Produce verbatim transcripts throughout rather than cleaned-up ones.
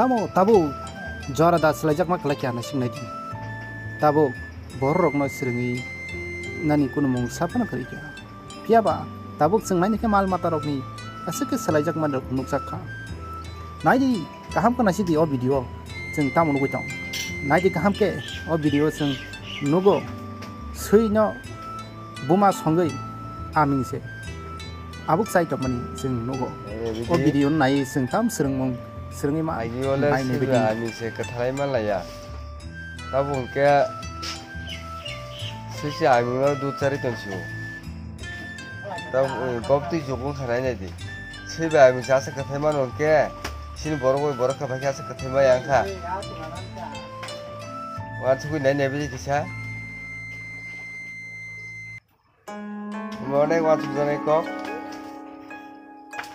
Tamo tabuk jora da swlaijakma kwlai kha hwnwi swngnaidi. Tabuk bororokno swrwngwi nani kunu mungsa phano kwrwi kha. Phiyaba tabuk chwng naina khe mal matarokni aswk khe swlaijakma rok nukjak kha. Naidi kaham khe naisidi o video chwng tamo nugwi tong. Naidi kaham khe o video chwng nugo swino buma songwi aming se abuk chai tongmani chwng nugo. Eh, o bidi. Video no nai chwng tam swrwngmung swrwngwi ma. Aini ole nai nai sibe bidi. Aming se kwthalai manlaiya. Tabuk hwnkhe sisi aming no dud chari tong sio. Tabuk, eh, bob twi jukung khanai nai di. Sibe aming se asa kwthai mano hwnkhe sini borok bai borok kwbang khe asa kwthai maya wngkha. Wansugwi nai nai bidi kisa. Omo onek wansukjaknai kok.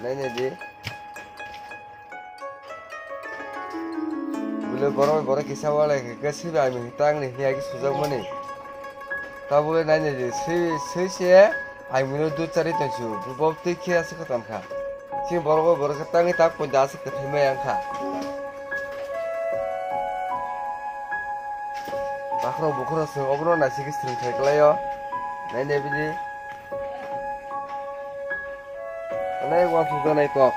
Nai nai di. Bwlwi borok bai borok kisa walai khe, khe swibai aming tangni hiya khe sujakmani. Tabukle nai nai di, swi, swi se amingno dud chari tong sio, bo twi khe aswk khe tong kha. Chini borok bai borok khe tangwi tak poito aswk kwthai maya wngkha. Bakhro bukhro chwng obono naisingkhe swrwngthai kwlaio. Nai nai bini. Nai uansukjaknai kok.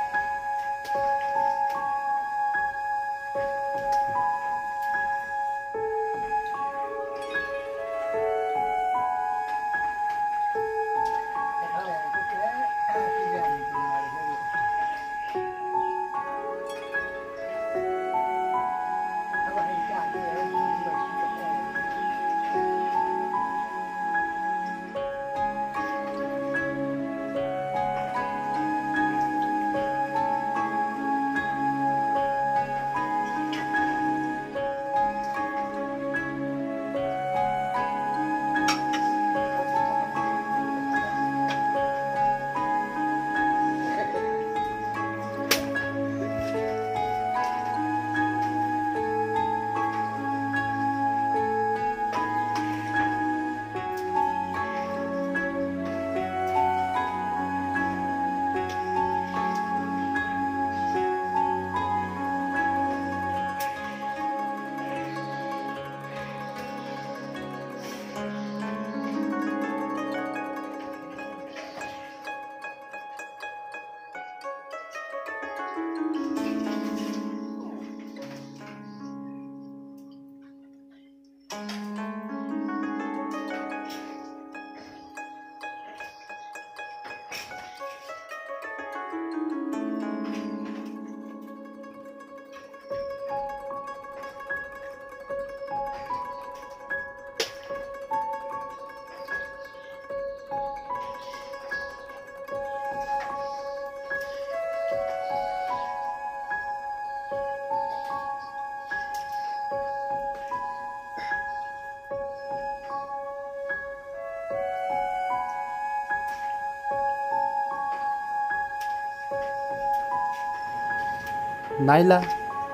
Naila,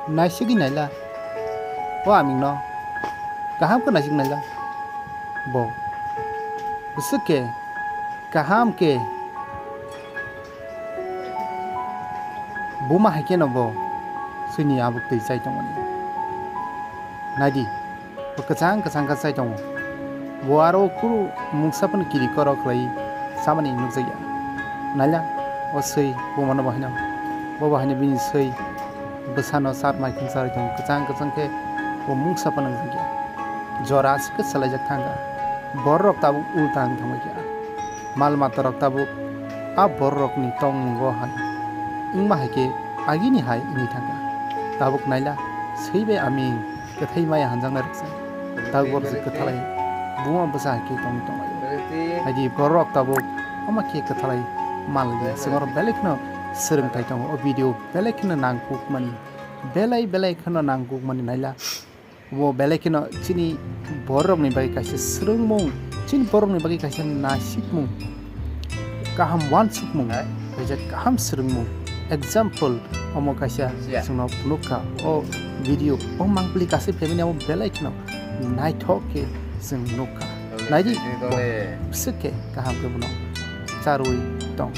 naisigwi naila. O amingno kaham khe naisik naila. Bo bwswk khe kaham khe buma hai kheno bo swini abuk twi chai tongmani. Naidi. Bo kwchang kwchang khe chai tongo. Bo aro kuru mungsa phano kiri koro khlai samani nukjakya. Naila, o swi bumano bo haino, bo bo haino bini swi bwsano chat mai khum charwi tongo. Kwchang kwchang khe bo mungsa phano nukjakya. Jora aswk khe swlaijak thangkha. Bororok tabuk ulta wng thangbaikha. Mal matarok tabuk a bororokni tongmungo hai wngma hai khe agini hai wngwi thangkha. Tabuk naila, swi bai aming kwthai maya hanjaknai rwksa. Tabuk borok je kwthalai buma bwsa hai khe tongwi tonglaio. Haidi bororok tabuk omo khe kwthalai manliya. Chwng oro belai kheno swrwngthai tongo. O video belai kheno nangkukmani. Belai belai kheno nangkukmani naila. Bo belai kheno chini bororokni bagwi kaisa swrwngmung, chini borokni bagwi kaisa nasikmung, kaham uansukmung, hai, kaisa kaham swrwngmung. Example, omo kaisa, yeah, chwngno phunukha, o video, o mangpili kaisa family amo belai kheno naithok khe chwng nukha. Naidi, bo bwswk khe kaham khe bono charwi tong.